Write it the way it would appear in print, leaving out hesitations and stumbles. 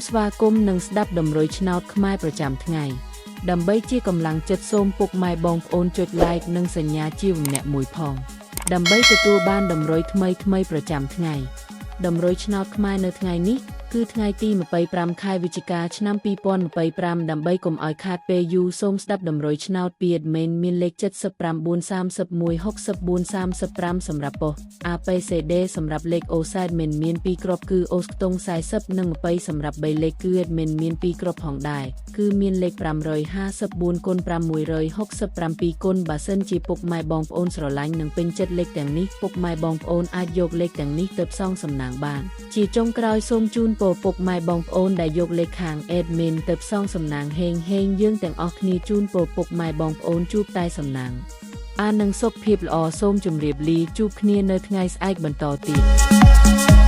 ស្វាគមន៍និងស្ដាប់តម្រុយឆ្នោតខ្មែរប្រចាំថ្ងៃដើម្បីជាកម្លាំងចិត្តសូមពុកម៉ែបងប្អូនចុច Like និងសញ្ញាជាវម្នាក់មួយផងដើម្បីទទួលបានតម្រុយថ្មីៗប្រចាំថ្ងៃតម្រុយឆ្នោតខ្មែរនៅថ្ងៃនេះគឺថ្ងៃទី25ខែវិច្ឆិកាឆ្នាំ2025ដើម្បីកុំឲ្យខាតពេលយូរសូមស្ដាប់តម្រុយឆ្នោតពី admin មានលេខ79 31 64 35សម្រាប់ប៉ុស្តិ៍ APCD សម្រាប់លេខអូសែតមិនមាន2គ្រាប់គឺអូសខ្ទង់40និង20សម្រាប់3លេខគឺ admin មាន2គ្រាប់ផងដែរគឺមានលេខ554គុណ667គុណបើសិនជាពុកម៉ែបងប្អូនស្រឡាញ់និងពេញចិត្តលេខទាំងនេះពុកម៉ែបងប្អូនអាចយកលេខទាំងនេះទៅផ្សងសំណាងបានជាចុងក្រោយសូមជូនពរពុកម៉ែបងប្អូនដែលយកលេខខាង admin ទៅផ្សងសំណាងហេងហេងយើងទាំងអស់គ្នាជូនពរពុកម៉ែបងប្អូនជួបតែសំណាងអានឹងសុខភាពល្អសូមជម្រាបលាជួបគ្នានៅថ្ងៃស្អែកបន្តទៀត។